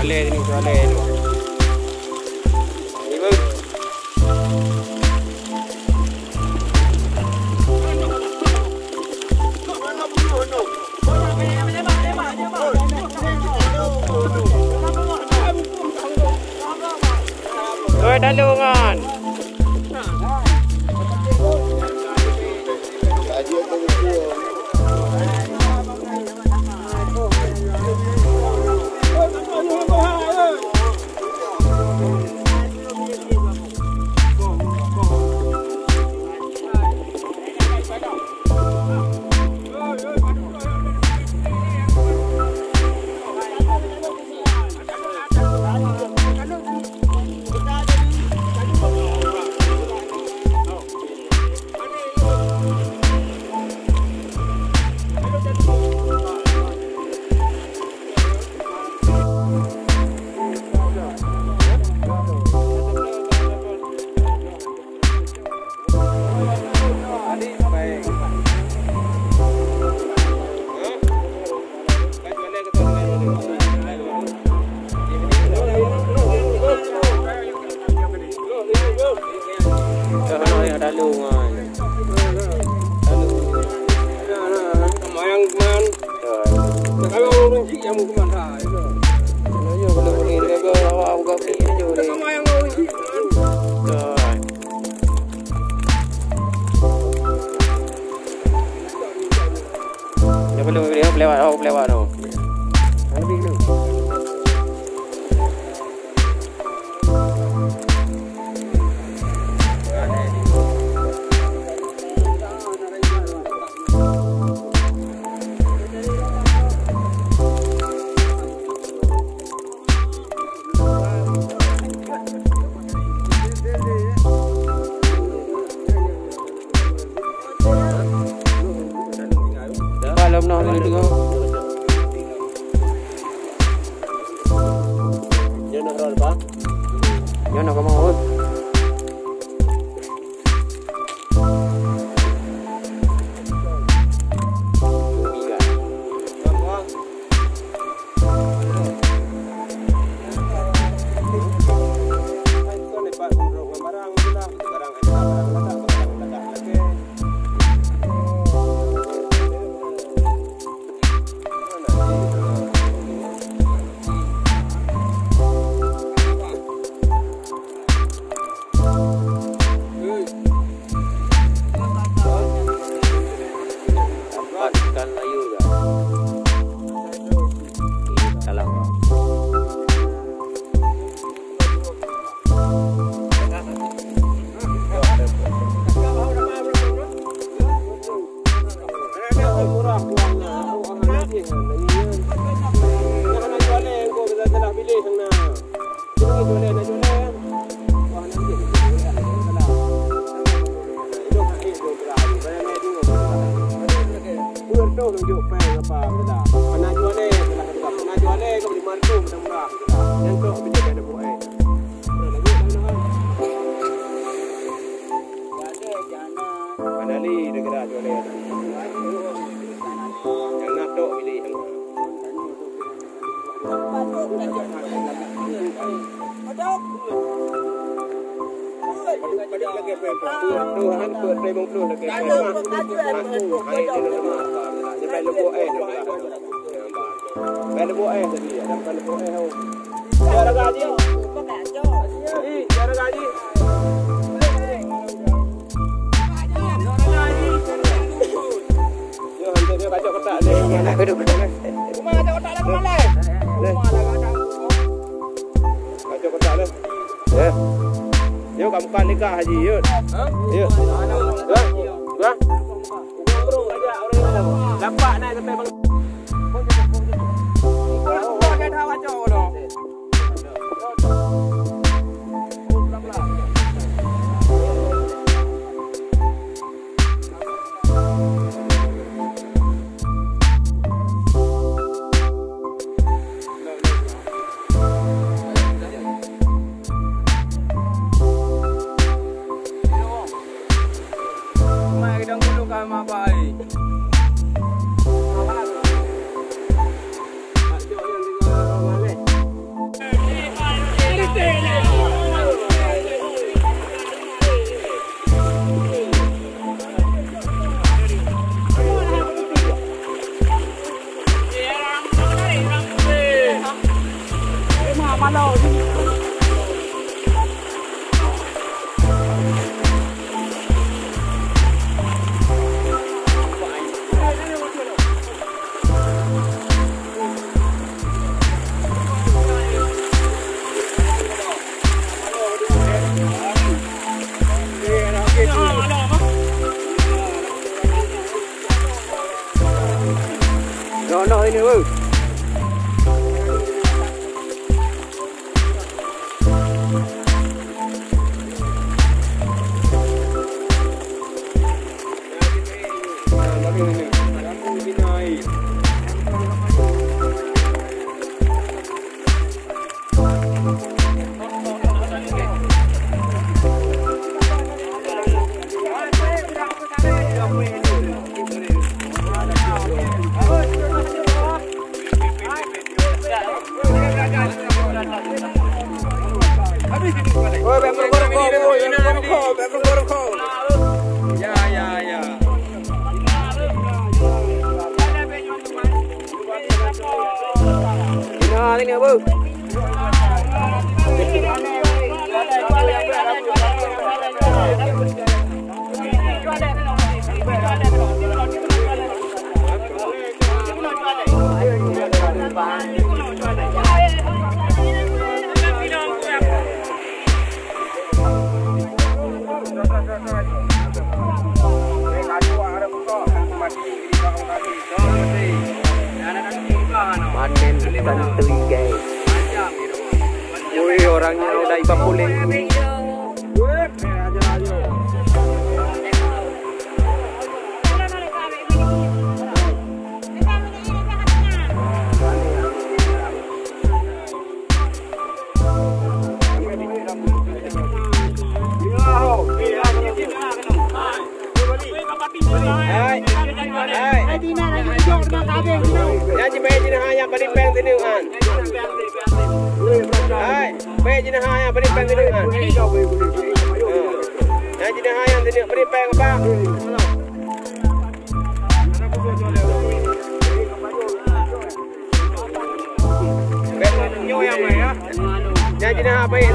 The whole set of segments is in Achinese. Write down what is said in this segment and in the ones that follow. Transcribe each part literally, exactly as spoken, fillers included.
Boleh ni, boleh ni. Ni, Bang. Oi, dalu ngon. Dia belum, dia pelewat, oh, pelewat tu. Lebih dulu. Malam noh ni tengok. Nyoe noh kamoe. Ikan layu ka? Salah. Mana li negara jual. Jangan nak dok pilih. Tuhan, Tuhan, Tuhan, Tuhan, Tuhan, Tuhan, Tuhan, Tuhan, Kacau kotak leh. Ya. Yuk, kamu kan nikah, Haji, yuk. Yuk. Wah, wah. Lapak naik sampai bang. Noh, noh, ini, weh. Oi, bèk meurukok-rukok, bèk meurukok-rukok, bèk meurukok-rukok. Ya, ya, ya. Nah, ini apa? Panen santuy, guys. Woi, orangnya udah iba pulang. Hai. Hai. Nyan jibèe jeunaha nyang paling péng sineuk nyan. Hai, bèe jeunaha nyang paling péng sineuk nyan. Nyan jeunaha nyang sineuk paling péng, Bang. Nyan jeunaha bèe.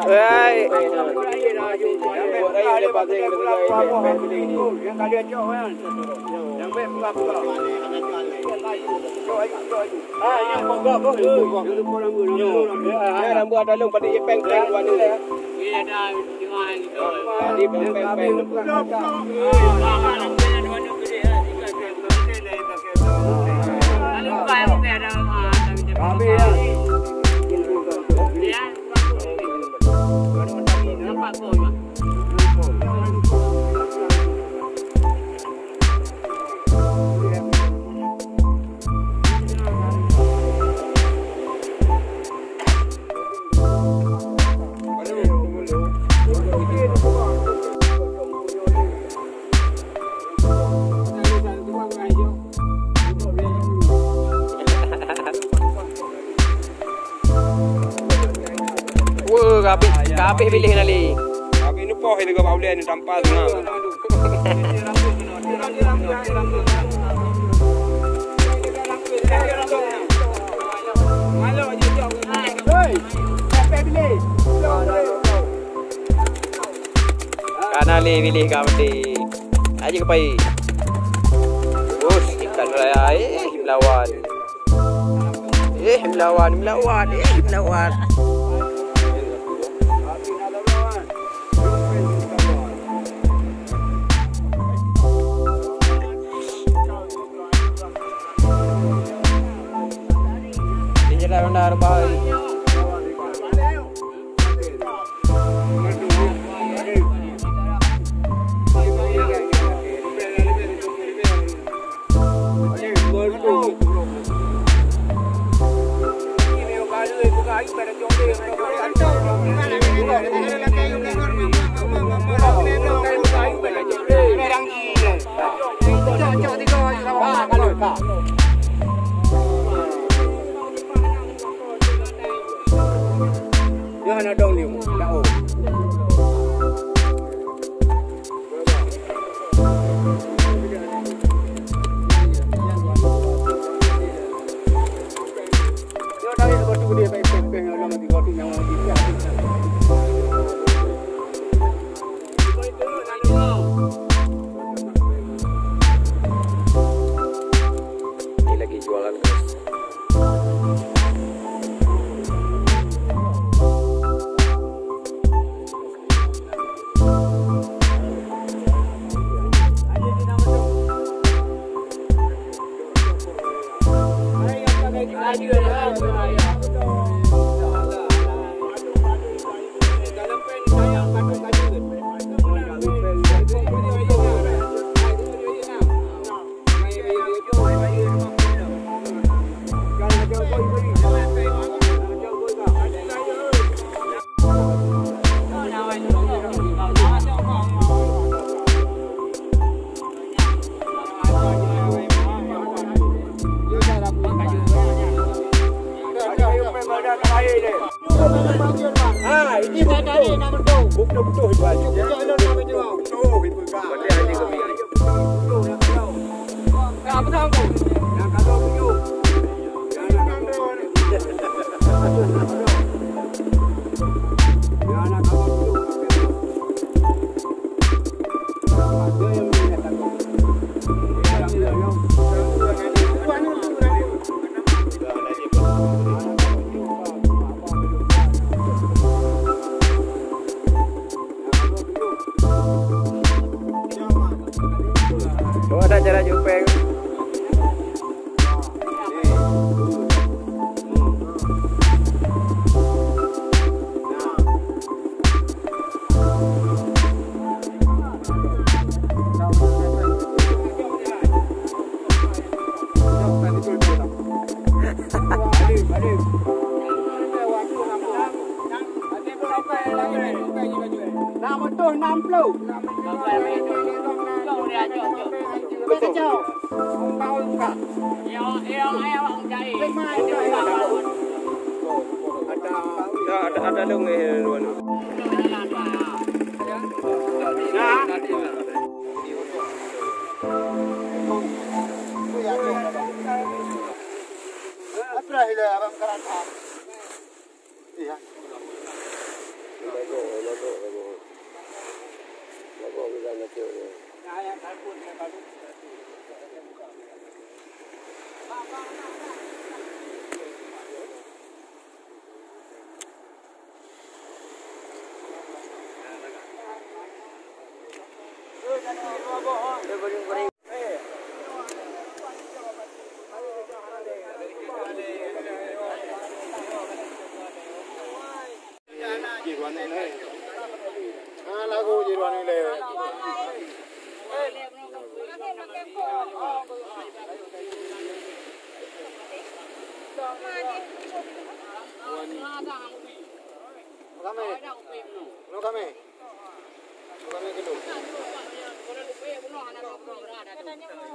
Hai. Habéh biléh na lé. Habéh neupoh lé bak ulèe neu tampa seunang. Hana lé biléh ka meuti. Aja keupai. Us, ikan raya, eh, melawan. Eh, melawan, melawan, eh, melawan. Ini jalan ronda Rebah. Nyoe hana dong lé mu, laôt. Ini lagi jualan, guys. Oh, ada cara jupeng. Nam ploh nam ploh. Ada, ada, ada dong, eh, luar ni. Iya. Ramai. Ramai.